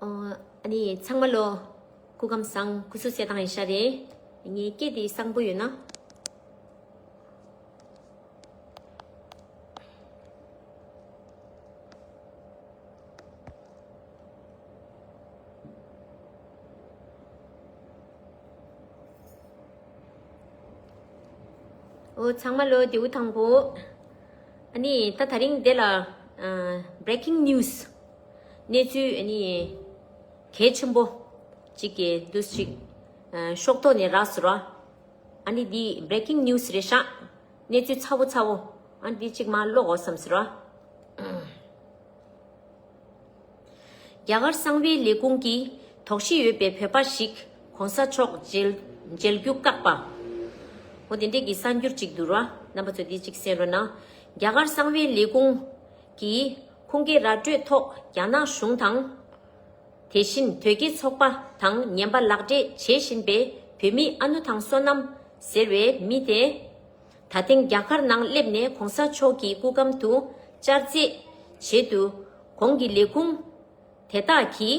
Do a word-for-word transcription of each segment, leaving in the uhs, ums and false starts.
ཨོ། ཨ་ནི་ཚང་མ་ལོ། སྐུ་ཁམས་བཟང་། སྐུ་གཟུགས་གསལ་ཐང་ཡིན་ཤག་རེད། ངའི་སྐད་དེ་གསང་པོ་ཡོད་ན། ཨོ། ཚང་མ་ལོ་བདེ་པོ་ཐང་པོ། ཨ་ནི་ད་དེ་རིང་འདི་ལ་ཨ་breaking news གནས་ཚུལ། ཨ་ནི་གལ་ཆེན་པོ་གཅིག་གི་འདུག་ཅིག་ཨ་ཤོག་ཐོག་ནས་རག་སོང་ར། ཨ་ནི་འདི་breaking news རེད་ཤག་གནས་ཚུལ་ཚ་བོ་ཚ་བོ། ཨ་ནི་འདི་གཅིག་མར་ཀློག་དགོས་བསམ་སོང་ར། རྒྱ་གར་གསང་བའི་ལས་ཁུངས་ཀྱིས་དོགས་གཞི་ཡོད་པའི་བོད་པ་ཞིག་གོང་ས་མཆོག་མཇལ་མཇལ་རྒྱུ་བཀག་པ། འོ་དེ་འདྲས་ཀྱི་གསར་འགྱུར་ཅིག་འདུག་ར། རྣམ་པ་ཚོ་འདི་ཅིག་གསན་རོགས་གནང་། རྒྱ་གར་གསང་བའི་ལས་ཁུངས་ཀྱིས་ཁུངས་སྐྱེལ་ར་སྤྲོད་ཐོག་རྒྱ་ནག་གཞུང་དང་། དེ་བཞིན་དོལ་རྒྱལ་ཚོགས་པ་དང་ངན་པ་ལག་འབྲེལ་བྱེད་བཞིན་པའི་བོད་མི་ཨ་ནུ་ཐང་བསོད་ནམས་ཟེར་བའི་མི་དེ། ད་ཐེངས་རྒྱ་གར་ནང་སླེབས་ནས་གོང་ས་མཆོག་གི་སྐུ་གམ་དུ་བཅར་རྩིས་བྱེད་དུ། ཁོང་གི་ལས་ཁུངས་དེ་དག་གིས་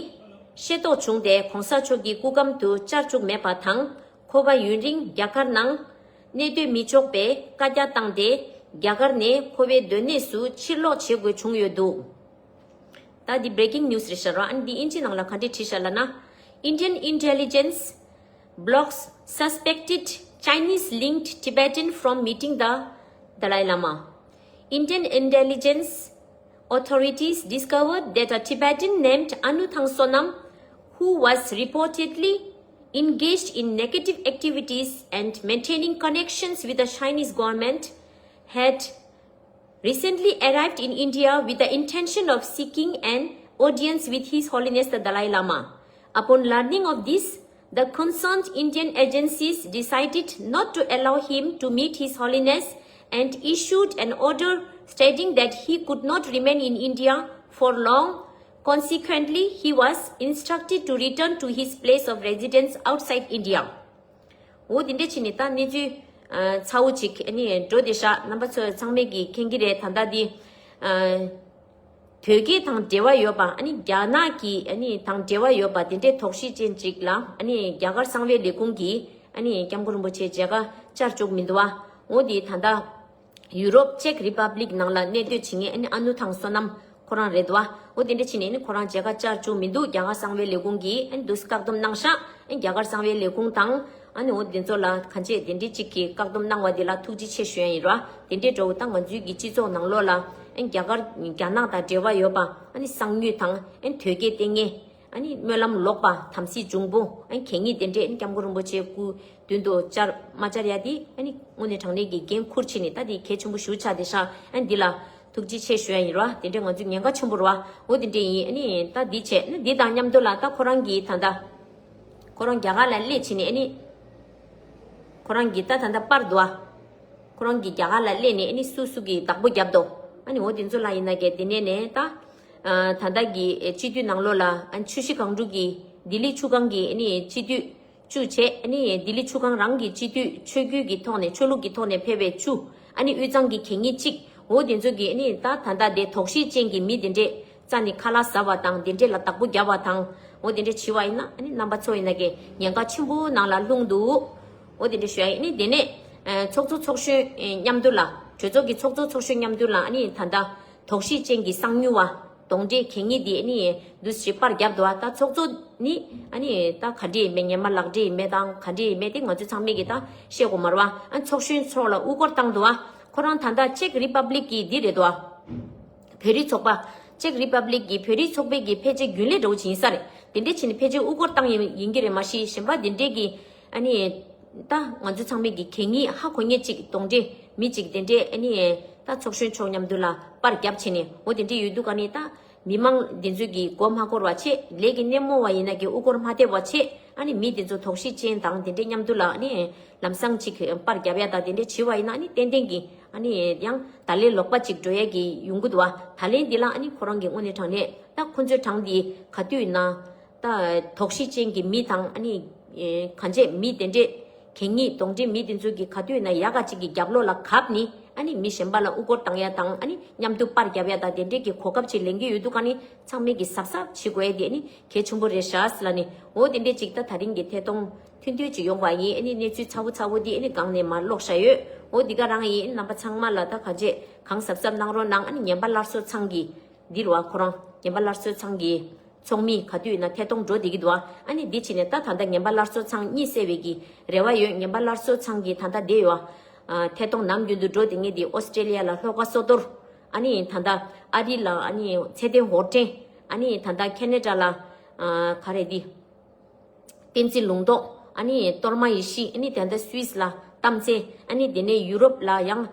ཤེས་རྟོགས་བྱུང་སྟེ། གོང་ས་མཆོག་གི་སྐུ་གམ་དུ་བཅར་བཅུག་མེད་པ་དང་། ཁོ་པ་ཡུན་རིང་རྒྱ་གར་ནང་གནས་སྡོད་མི་ཆོག་པའི་བཀའ་རྒྱ་བཏང་སྟེ། རྒྱ་གར་ནས་ཁོ་པའི་སྡོད་གནས་སུ་ཕྱིར་ལོག་བྱེད་དགོས་བྱུང་ཡོད་འདུག་ད་འདི་breaking news རེད་ཤག་ར། ཨ་ནི་འདི་ཨིན་ཇི་ནང་ལ་ག་འདྲས་བྲིས་ཤག་ལབ་ན། Indian intelligence blocks suspected Chinese-linked Tibetan from meeting the Dalai Lama. Indian intelligence authorities discovered that a Tibetan named Anu Thang Sonam, who was reportedly engaged in negative activities and maintaining connections with the Chinese government, had recently arrived in India with the intention of seeking an audience with His Holiness the Dalai Lama. Upon learning of this, the concerned Indian agencies decided not to allow him to meet His Holiness and issued an order stating that he could not remain in India for long. Consequently, he was instructed to return to his place of residence outside India. འོ་དེ་འདྲས་བྱས་ནས་ད་གནས་ཚུལ་ཨ་ཚ་བོ་ཅིག་ཨ་ནི་འགྲོ་བསྡད་ཤག་རྣམ་པ་ཚོ་ཚང་མས་ཀྱིས་མཁྱེན་གྱི་རེད། ད་ལྟ་འདི་ཨ་དོལ་རྒྱལ་དང་འབྲེལ་བ་ཡོད་པ། ཨ་ནི་རྒྱ་ནག་གི་ཨ་ནི་དང་འབྲེལ་བ་ཡོད་པ་དེ་འདྲས་དོགས་གཞི་ཅན་ཅིག་ལ། ཨ་ནི་རྒྱ་གར་གསང་བའི་ལས་ཁུངས་ཀྱིས་ཨ་ནི་སྐྱབས་མགོན་རིན་པོ་ཆེ་མཇལ་ཁ་བཅར་བཅུག་མི་འདུག་བ། འོ་དེ་ད་ལྟ་ཡུ་རོབ་ཅེག་རི་པབ་ལིག་ནང་ལ་གནས་སྡོད་བྱེད་མཁན་ཨ་ནི་ཨ་ནུ་ཐང་བསོད་ནམས་ཁོ་རང་རེད་འདུག་བ། འོ་དེ་འདྲ་བྱས་ནས་ཨ་ནི་ཁོ་རང་མཇལ་ཁ་བཅར་བཅུག་མི་འདུག་རྒྱ་གར་གསང་བའི་ལས་ཁུངས་ཀྱིས་ཨ་ནི་འདུག་སེ་བཀག་སྡོམ་གནང་ཤག་ཨ་ནི་རྒྱ་གར་གསང་བའི་ལས་ཁུངས་དང་། ཨ་ནི་འོ་དེ་ཚོ་ལ་གང་ཅི་དེ་འདྲའི་ཅིག་གི་བཀག་སྡོམ་གནང་བ་དེ་ལ་ཐུགས་རྗེ་ཆེ་ཞུ་ཡ་ཡིན་ར། དེ་འདྲའི་འགྲོ་ད་ང་ཚོའི་གི་སྤྱི་ཚོགས་ནང་ལོགས་ལ་ཨ་ནི་རྒྱ་གར་རྒྱ་ནག་དང་འབྲེལ་བ་ཡོད་པ། ཨ་ནི་གསང་ཉུལ་དང་ཨ་ནི་དོལ་རྒྱལ་བསྟེན་མཁན། ཨ་ནི་སྨོན་ལམ་ལོག་པ། དམ་སྲི་འབྱུང་པོ། ཨ་ནི་གད་སྙིགས་དེ་འདྲས་ཨ་ནི་སྐྱབས་མགོན་རིན་པོ་ཆེའི་སྐུ་མདུན་དུ་བཅར་མ་བཅར་ཡ་དེ་ཨ་ནི་དངོས་གནས་དྲང་གནས་ཀྱི་འགན་འཁུར་བྱས་ནས་ད་དེ་གལ་ཆེན་པོ་ཞེ་པོ་ཆགས་བསྡད་ཤག་ཨ་ནི་འདི་ལ་ཐུགས་རྗེ་ཆེ་ཞུ་ཡ་ཡིན་ར། དེ་འདྲས་ང་ཚོ་ཉེན་ཁ་ཆེན་པོ་རེད་བ། འོ་དེ་འདྲས་ཡིན། ཨ་ནི་ད་འདི་བྱས་ན་འདི་དང་མཉམ་དུ་ལ་ད་ཁོ་རང་གིས་ད་ལྟ་ཁོ་རང་རྒྱ་གར་ལ་སླེབས་བྱས་ནས། ཨ་ནི་ཁོ་རང་གིས་ད་ད་ལྟ་པར་འདུག་བ། ཁོ་རང་གིས་རྒྱ་གར་ལ་སླེབས་ནས་ཨ་ནི་སུ་སུ་གིས་བདག་པོ་བརྒྱབ་འདུག་ཨ་ནི་འོ་དེ་ཚོ་ལ་ཡིན་ན་གས་དེ་ནས་ནས་ད་ཨ་ད་ལྟ་གི་སྤྱི་འཐུས་ནང་ལོགས་ལ་ཨ་ཆུ་བཞི་སྒང་དྲུག་གི་ལྡི་ལི་ཆུ་སྒང་གི་ཨ་ནི་སྤྱི་འཐུས་བཅུ་བྱས། ཨ་ནི་ལྡི་ལི་ཆུ་སྒང་རང་གི་སྤྱི་འཐུས་ཆོས་བརྒྱུད་ཀྱི་ཐོག་ནས་ཆོས་ལུགས་ཀྱི་ཐོག་ནས་ཕེབས་པའི་བཅུ། ཨ་ནི་དབུས་གཙང་གི་གད་སྙིགས་གཅིག་འོ་དེ་ཚོ་གི་ཨ་ནི་ད་ད་ལྟ་དེ་དོགས་གཞི་ཅན་གྱི་མི་དེ་འདྲས་རྩ་ནས་ཁ་ལག་ཟ་བ་དང་དེ་འདྲས་ལ་བདག་པོ་བརྒྱབ་པ་དང་། འོ་དེ་འདྲས་བྱས་པ་ཡིན་ན་ཨ་ནི་རྣམ་པ་ཚོ་ཡིན་ན་གི་ཉེན་ཁ་ཆེན་པོ་ནང་ལ་ལྷུང་འདུག་འོ་དེ་འདྲས་ཞུ་ཡ་ཡིན། ཨ་ནི་དེ་ནས་ཨ་ཚོགས་གཙོ་ཚོགས་གཞོན་ཨ་མཉམ་དུ་ལ། གྲོས་ཚོགས་ཀྱི་ཚོགས་གཙོ་ཚོགས་གཞོན་མཉམ་དུ་ལ་ཨ་ནི་ད་ལྟ་དོགས་གཞི་ཅན་གྱི་གསང་ཉུལ་བ་གདོན་འདྲེ་གད་སྙིགས་འདི་ཨ་ནི་འདུག་སེ་པར་བརྒྱབ་འདུག་བ། ད་ཚོགས་གཙོ་ནི་ཨ་ནི་ད་ག་འདྲས་ཡིན་མིན། ངན་པ་ལག་འབྲེལ་ཡིན་མིན་དང་ག་འདྲས་ཡིན་མིན་དེ་ང་ཚོ་ཚང་མས་ཀྱིས་ད་ཤེས་དགོས་མ་རེད་བ། ཨ་ཚོགས་གཞོན་ཚོ་ལ་དབུ་སྐོར་བཏང་འདུག་བ། ཁོ་རང་ད་ལྟ་ཅེག་རི་པབ་ལིག་གི་འདི་རེད་འདུག་བ། བོད་རིགས་ཚོགས་པ། ཅེག་རི་པབ་ལིག་གི་བོད་རིགས་ཚོགས་པའི་གི་ཕལ་ཆེར་རྒྱུན་ལས་འདྲ་བོ་ཅིག་ཡིན་ས་རེད། དེ་འདྲས་བྱས་ནས་ཕལ་ཆེར་དབུ་སྐོར་བཏང་ཡིན་ཡིན་གྱི་རེད། མ་གཞི་གཞན་པ་དེ་འདྲས་ཀྱི་ཨ་ནི་ད་ང་ཚོ་ཚང་མས་ཀྱི་གད་སྙིགས་ཧ་གོ་མཁན་ཅིག་གདོན་འདྲེ་མི་ཅིག་དེ་འདྲས་ཨ་ནི་ད་ཚོགས་གཞོན་མཆོག་མཉམ་དུ་ལ་པར་བརྒྱབ་བྱས་ནས། འོ་དེ་འདྲས་ཡོད་དུས་ཀ་ནི་ད་མི་མང་འདི་ཚོས་ཀྱི་མགོ་མ་འཁོར་བ་བྱས། ལས་ཀྱི་སྣེ་མོ་བ་ཡིན་ན་གི་དབུ་སྐོར་མ་ཐེབས་པ་བྱས། ཨ་ནི་མི་འདི་ཚོ་དོགས་གཞི་ཅན་དང་དེ་འདྲས་མཉམ་དུ་ལ་ཨ་ནི་ལམ་སང་ཅིག་པར་བརྒྱབ་ཡ་དང་དེ་འདྲས་བྱས་པ་ཡིན་ན། ཨ་ནི་ཏན་ཏན་གྱི་ཨ་ནི་ཡང་ད་ལས་ལོག་པ་ཅིག་འགྲོ་ཡ་གི་ཡོང་གི་འདུག་བ། ད་ལན་འདི་ལ་ཨ་ནི་ཁོ་རང་གི་དངོས་གནས་དྲང་གནས་ད་ཁོ་ཚོའི་གྲངས་འདི་ག་དུས་ཡིན་ན། ད་དོགས་གཞི་ཅན་གྱི་མི་དང་ཨ་ནི་ཨེ་གང་བྱས་མི་དེ་འདྲས་གད་སྙིགས་གདོན་འདྲེ་མི་དེ་ཚོ་གི་ག་དུས་ཡིན་ན་ཡག་ག་ཅིག་གི་རྒྱབ་ལོགས་ལ་གབ་ནི། ཨ་ནི་མི་གཞན་པ་ལ་དབུ་སྐོར་བཏང་ཡ་དང་ཨ་ནི་མཉམ་དུ་པར་རྒྱབ་ཡ་དང་དེ་འདྲས་ཀྱི་གོ་སྐབས་ཅིག་ལེན་གྱི་ཡོད་དུས་ཀ་ནི་ཚང་མས་ཀྱི་གཟབ་གཟབ་བྱེད་དགོས་ཡ་དེ་ཨ་ནི་གལ་ཆེན་པོ་རེད་ཤག་ལ་ནི། འོ་དེ་འདྲས་ཅིག་ད་ད་རིང་གི་ཐད་གཏོང་ཐུང་ཐུང་ཅིག་ཡོང་བ་ཡིན། ཨ་ནི་གནས་ཚུལ་ཚ་བོ་ཚ་བོ་དེ་ཨ་ནི་སྒང་ནས་མར་ཀློག་བཞག་ཡོད། འོ་འདི་ག་རང་ཡིན། རྣམ་པ་ཚང་མ་ལ་ད་ག་འཇེ་གང་གཟབ་གཟབ་གནང་རོགས་གནང་། ཨ་ནི་ངན་པ་སླར་གསོ་ཚང་གི་འདི་རུ་བ་ཁོ་རང་ངན་པ་སླར་གསོ་ཚང་གི་ཚོགས་མི་ག་དུས་ཡིན་ན་ཐད་གཏོང་འགྲོ་བསྡད་ཀྱི་འདུག་ཨ། ཨ་ནི་འདི་ཕྱིན་ནས་ད་ད་ལྟ་ངན་པ་སླར་གསོ་ཚང་གཉིད་སད་པའི་གི་རེ་བ་ཡོད། ངན་པ་སླར་གསོ་ཚང་གི་ད་ལྟ་བསྡད་ཡོད་ཨ། ཐད་གཏོང་ནམ་རྒྱུན་དུ་འགྲོ་བསྡད་མཁན་འདི་ཨོ་སི་ཀྲེ་ལི་ཡ་ལ་ལྷོ་ཁ་སོ་ཐོར། ཨ་ནི་ད་ལྟ་ཨ་རི་ལ་ཨ་ནི་ཚེ་བརྟན་ཧོར་ཕྲན། ཨ་ནི་ད་ལྟ་ཁེ་ན་ཌ་ལ་ག་རེ་འདི། བསྟན་འཛིན་ལུང་རྟོགས། ཨ་ནི་གཏོར་མ་ཡེ་ཤེས། ཨ་ནི་དེ་འདྲ་སུད་སི་ལ་གཏམ་ཚེ། ཨ་ནི་དེ་ནས་ཡུ་རོབ་ལ་ཡང་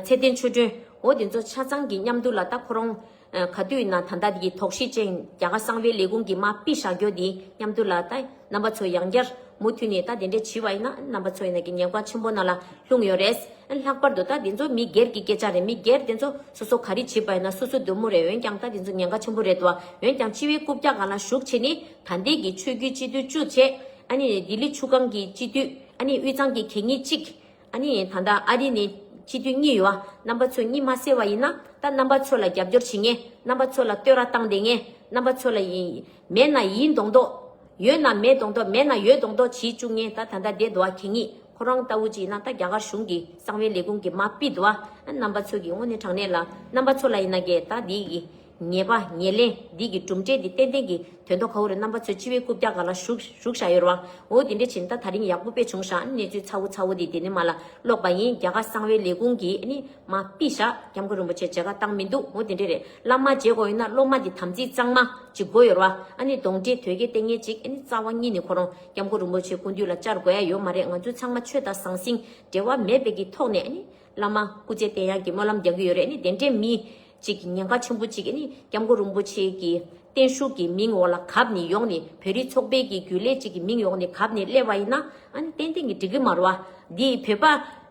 ཚེ་བརྟན་ཆོས་སྒྲོན། འོ་དེ་ཚོ་ཆ་ཚང་གི་མཉམ་དུ་ལ་ད་ཁོ་རང་ག་དུས་ཡིན་ན་ད་ལྟ་དེ་དོགས་གཞི་ཅན་རྒྱ་གར་གསང་བའི་ལས་ཁུངས་ཀྱི་མ་ཕུད་བཞག་རྒྱུ་དེ་མཉམ་དུ་ལ་ད་རྣམ་པ་ཚོ་ཡང་བསྐྱར་མུ་མཐུད་ནས་ད་དེ་འདྲས་བྱས་པ་ཡིན་ན་རྣམ་པ་ཚོ་ཡིན་ན་གི་ཉེན་ཁ་ཆེན་པོ་ནང་ལ་ལྷུང་ཡོད་རེད། ལྷག་པར་དུ་ད་དེ་ཚོ་མི་སྒེར་གྱི་སྐད་ཆ་རེད། མི་སྒེར་དེ་ཚོ་སོ་སོ་ག་རེ་བྱེད་པ་ཡིན་ན་སོ་སོ་འདོད་མོ་རེད། འོན་ཀྱང་ད་དེ་ཚོ་ཉེན་ཁ་ཆེན་པོ་རེད་དོ། འོན་ཀྱང་སྤྱི་བའི་རྐུབ་བཀྱག་སྒང་ལ་ཞུགས་བྱས་ནས་ད་ལྟའི་གི་ཆོས་བརྒྱུད་སྤྱི་འཐུས་བཅུ་བྱས། ཨ་ནི་ལྡི་ལི་ཆུ་སྒང་གི་སྤྱི་འཐུས། ཨ་ནི་དབུས་གཙང་གི་གད་སྙིགས་གཅིག། ཨ་ནི་ད་ལྟ་ཨ་རི་ནས་སྤྱི་འཐུས་གཉིས་ཡོད་ཨ། རྣམ་པ་ཚོ་གཉིད་མ་སད་པ་ཡིན་ན་ད་རྣམ་པ་ཚོ་ལ་རྒྱབ་སྐྱོར་བྱེད་མཁན། རྣམ་པ་ཚོ་ལ་བསྟོད་ར་བཏང་བསྡད་མཁན། རྣམ་པ་ཚོ་ལ་ཡིན་མེད་ན་ཡིན་མདོག་མདོག་ཡོད་ན་མེད་མདོག་མདོག་མེད་ན་ཡོད་མདོག་མདོག་བྱེད་བཅུག་མཁན་ད་ད་ལྟ་བསྡད་འདུག་ཨ། གད་སྙིགས་ཁོ་རང་ལྟ་བུ་ཅིག་ཡིན་ན་ད་རྒྱ་གར་གཞུང་གི་གསང་བའི་ལས་ཁུངས་ཀྱི་མ་ཕུད་འདུག་ཨ། རྣམ་པ་ཚོ་གི་དངོས་གནས་དྲང་གནས་ལ་རྣམ་པ་ཚོ་ལ་ཡིན་ན་གི་ད་འདི་གི་ཉེས་པ་ཉེས་ལན་འདི་གི་གྲུབ་འབྲས་འདི་ཏན་ཏན་གྱི་དོན་དག་ག་བོ་རེད། རྣམ་པ་ཚོ་སྤྱི་བའི་རྐུབ་བཀྱག་སྒང་ལ་ཞུགས་ཞུགས་བཞག་ཡོད་རེད་བ། འོ་དེ་འདྲ་བྱས་ན་ད་ད་རིང་ཡག་པོ་དཔེ་བྱུང་ཤག། གནས་ཚུལ་ཚ་བོ་ཚ་བོ་འདི་དེ་ནས་མ་ལ་ཀློག་པ་ཡིན། རྒྱ་གར་གསང་བའི་ལས་ཁུངས་ཀྱིས་ཨ་ནི་མ་ཕུད་ཤག། སྐྱབས་མགོན་རིན་པོ་ཆེ་མཇལ་ཁ་བཏང་མི་འདུག། འོ་དེ་འདྲ་རེད། བླ་མ་མཇལ་དགོས་ཡིན་ན་སློབ་མ་འདི་དམ་ཚིག་གཙང་མ་ཅིག་དགོས་ཡོད་རེད་བ། ཨ་ནི་གདོན་འདྲེ་དོལ་རྒྱལ་བསྟེན་མཁན་ཅིག་ཨ་ནི་རྩ་བ་ཉིད་ནས་ཁོ་རང་སྐྱབས་མགོན་རིན་པོ་ཆེ་སྐུ་མདུན་ལ་བཅར་དགོས་ཡ་ཡོད་མ་རེད། ང་ཚོ་ཚང་མ་ཆོས་དང་ཟང་ཟིང་འབྲེལ་བ་མེད་པའི་གི་ཐོག་ནས་ཨ་ནི་བླ་མ་སྐུ་ཚེ་བརྟན་ཡག་གི་སྨོན་ལམ་རྒྱག་གི་ཡོད་རེད། ཨ་ནི་དེ་འདྲའི་མི་ཅིག་གི་ཉེན་ཁ་ཆེན་པོ་ཅིག་ཨ་ནི་སྐྱབས་མགོན་རིན་པོ་ཆེ་གི་བརྟན་བཞུགས་ཀྱི་མིང་འོག་ལ་གབ་ནས་ཡོང་ནས་བོད་རིགས་ཚོགས་པའི་གི་རྒྱུན་ལས་ཅིག་གི་མིང་ཡོང་ནས་གབ་ནས་སླེབས་པ་ཡིན་ན་ཨ་ནི་ཏན་ཏན་གྱི་འགྲིག་གི་མ་རེད་བ། འདི་བོད་པ་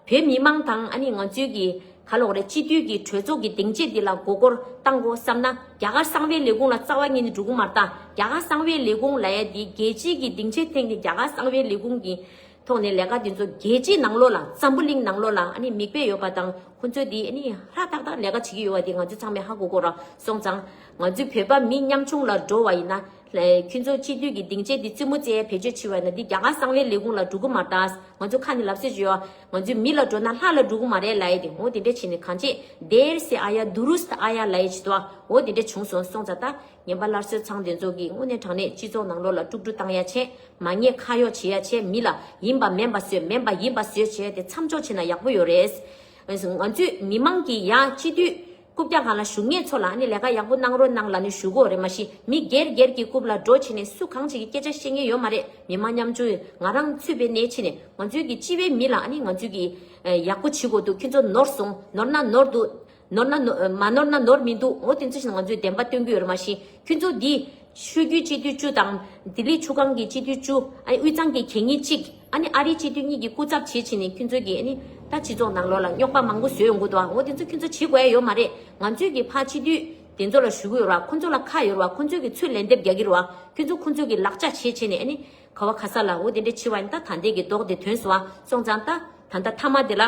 བོད་མི་མང་དང་ཨ་ནི་ང་ཚོའི་གི་ག་ལོག་རེད། སྤྱི་འཐུས་ཀྱི་གྲོས་ཚོགས་ཀྱི་སྡིངས་ཆ་འདི་ལ་མགོ་སྐོར་བཏང་དགོས་བསམ་ན་རྒྱ་གར་གསང་བའི་ལས་ཁུངས་ལ་རྩ་བ་ཉིད་ནས་འགྲོ་གི་མ་རེད། ད་རྒྱ་གར་གསང་བའི་ལས་ཁུངས་ལབ་ཡ་འདི་རྒྱལ་སྤྱིའི་གི་སྡིངས་ཆའི་སྟེང་གི་རྒྱ་གར་གསང་བའི་ལས་ཁུངས་ཀྱི་ཐོག་ནས་ལས་ཀ་འདི་ཚོ་རྒྱལ་སྤྱིའི་ནང་ལོགས་ལ་འཛམ་བུ་གླིང་ནང་ལོགས་ལ་ཨ་ནི་མིག་དཔེ་ཡོད་པ་དང་ཁོང་ཚོས་འདི་ཨ་ནི་ཧྲ་ཐག་ཐག་ལས་ཀ་བྱེད་ཀྱི་ཡོད་པ་འདི་ང་ཚོས་ཚང་མས་ཧ་གོ་གོ་ར། སོང་ཙང་ང་ཚོའི་བོད་པ་མི་ཉམ་ཆུང་ལ་འགྲོ་བ་ཡིན་ན་ལས་ཁྱོད་ཚོ་སྤྱི་འཐུས་ཀྱི་སྡིངས་ཆའི་འདི་རྩེད་མོ་རྩེ་ཡ་བེད་སྤྱོད་བྱེད་པ་ཡིན་ན་འདི་རྒྱ་གར་གསང་བའི་ལས་ཁུངས་ལ་འགྲོ་གི་མ་རེད། ད་ང་ཚོ་ཁ་ནས་ལབ་སྲོལ་ཅིག་ཡོད། ང་ཚོའི་མི་ལ་འགྲོ་ན་ལྷ་ལ་འགྲོ་གི་མ་རེད་ལབ་ཡ་དེ། འོ་དེ་འདྲ་བྱས་ནས་གང་བྱེད་དེར་སེ་ཨ་ཡ་དུ་རུ་སྟ་ཨ་ཡ་ལབ་ཡ་ཅིག་འདུག་ཨ། འོ་དེ་འདྲ་བྱུང་སོང་། སོང་ཙང་ད་ངན་པ་སླར་གསོའི་ཚང་དེ་ཚོ་གིས་དངོས་གནས་དྲང་གནས་སྤྱི་ཚོགས་ནང་ལོགས་ལ་དཀྲུག་དཀྲུག་བཏང་ཡ་བྱས། མ་ཉེས་ཁ་གཡོག་བྱེད་ཡ་བྱས། མི་ལ་ཡིན་པ་མིན་པ་བཟོས་མིན་པ་ཡིན་པ་བཟོས་བྱས་དེ་མཚམས་འཇོག་བྱས་ན་ཡག་པོ་ཡོད་རེད། ང་ཚོས་མི་མང་གི་ཡང་སྤྱི་འཐུས་རྐུབ་བཀྱག་སྒང་ལ་བཞུགས་མཁན་ཚོ་ལ་ཨ་ནི་ལས་ཀ་ཡག་པོ་གནང་རོགས་གནང་ལབ་ནས་ཞུ་གི་ཡོད་རེད། མ་གཞི་མི་སྒེར་སྒེར་གྱི་རྐུབ་ལ་འགྲོ་བྱས་ནས་སུ་གང་ཅིག་གི་སྐད་ཆ་བཤད་མཁན་ཡོད་མ་རེད། མི་མང་ཉམ་ཆུང་ང་རང་ཚུད་པའི་གནས་བྱས་ནས་ང་ཚོའི་གི་སྤྱི་བའི་མི་ལ་ཨ་ནི་ང་ཚོའི་གི་ཡག་པོ་བྱེད་དགོས་འདུག། ཁྱོད་ཚོ་ནོར་སོང་། ནོར་ན་ནོར་འདུག། ནོར་ན་ནོ་མ་ནོར་ན་ནོར་མི་འདུག། འོ་དེ་ཚོ་ཞིག་ང་ཚོས་བདེན་པ་སྟོན་གྱི་ཡོད་རེད། མ་གཞི་ཁྱོད་ཚོ་འདི་ཆོས་བརྒྱུད་སྤྱི་འཐུས་བཅུ་དང་ལྡི་ལི་ཆུ་སྒང་གི་སྤྱི་འཐུས་བཅུ། ཨ་ནི་དབུས་གཙང་གི་གད་སྙིགས་གཅིག། ཨ་ནི་ཨ་རིའི་སྤྱི་འཐུས་གཉིས་ཀྱི་སྐུ་ཚབ་བྱེད་བྱས་ནས་ཁྱོད་ཚོ་གིས་ཨ་ནི་ད་སྤྱི་ཚོགས་ནང་ལོགས་ལ་རྙོག་པ་མང་པོ་བཟོས་ཡོང་གི་འདུག། ཨ་འོ་དེ་ཚོ་ཁྱོད་ཚོ་བྱེད་དགོས་ཡ་ཡོད་མ་རེད། ང་ཚོས་གི་ཕར་སྤྱི་འཐུས་དེ་ཚོ་ལ་ཞུ་གི་ཡོད་ར། ཁོ་ཚོ་ལ་ཁ་ཡོད་ར། ཁོ་ཚོས་གི་ཚུར་ལན་འདེབས་རྒྱག་གི་ར། ཁྱོད་ཚོ་ཁོ་ཚོས་གི་ལག་ཆ་བྱེད་བྱས་ནས་ཨ་ནི་ག་བ་ག་ས་ལ་འོ་དེ་འདྲ་བྱེད་པ་ཡིན་ན་ད་ད་ལྟའི་གི་མདོག་དེ་ཐོན་སོང་། ཨ་སོང་ཙང་ད་ད་ལྟ་མཐའ་མ་དེ་ལ།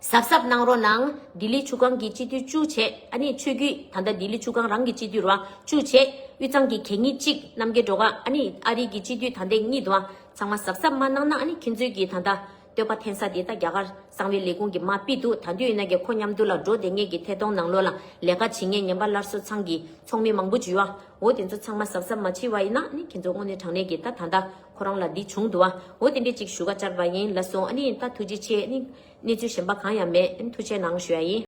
གཟབ་གཟབ་གནང་རོགས་གནང་། ལྡི་ལི་ཆུ་སྒང་གི་སྤྱི་འཐུས་བཅུ་བྱས། ཨ་ནི་ཆོས་བརྒྱུད་ད་ལྟ་ལྡི་ལི་ཆུ་སྒང་རང་གི་སྤྱི་འཐུས་རུ་བ་བཅུ་བྱས། དབུས་གཙང་གི་གད་སྙིགས་གཅིག། རྣམ་རྒྱལ་སྒྲོལ་དཀར། ཨ་ནི་ཨ་རི་གི་སྤྱི་འཐུས་ད་ལྟའི་གཉིས་འདུག། ཨ་ཚང་མ་གཟབ་གཟབ་མ་གནང་ན་ཨ་ནི་ཁྱེད་ཚོའི་གི་ད་ལྟ་བསྟོད་པ་འཐེན་ས་དེ་ད་རྒྱ་གར་གསང་བའི་ལས་ཁུངས་ཀྱི་མ་ཕུད་འདུག། ད་དུས་ཡིན་ན་གི་ཁོ་མཉམ་དུ་ལ་འགྲོ་བསྡད་མཁན་གི་ཐད་གཏོང་ནང་ལོགས་ལ་ལས་ཀ་བྱེད་མཁན་ངན་པ་སླར་གསོ་ཚང་གི་ཚོགས་མི་མང་པོ་ཅིག་ཡོད། ཨ་འོ་དེ་ཚོ་ཚང་མ་གཟབ་གཟབ་མ་བྱས་པ་ཡིན་ན་ཨ་ནི་ཁྱེད་ཚོ་དངོས་གནས་དྲང་གནས་གི་ད་ད་ལྟ་ཁོ་རང་ལ་འདི་བྱུང་འདུག། ཨ་འོ་དེ་འདྲས་ཅིག་ཞུ་ག་བཅར་བ་ཡིན་ལགས་སོ། ཨ་ནི་ད་ཐུགས་རྗེ་ཆེ། ཨ་ནི་གནས་ཚུལ་གཞན་པ་གང་ཡང་མེད། ཨ་ནི་ཐུགས་རྗེ་གནང་ཞུ་ཡ་ཡིན།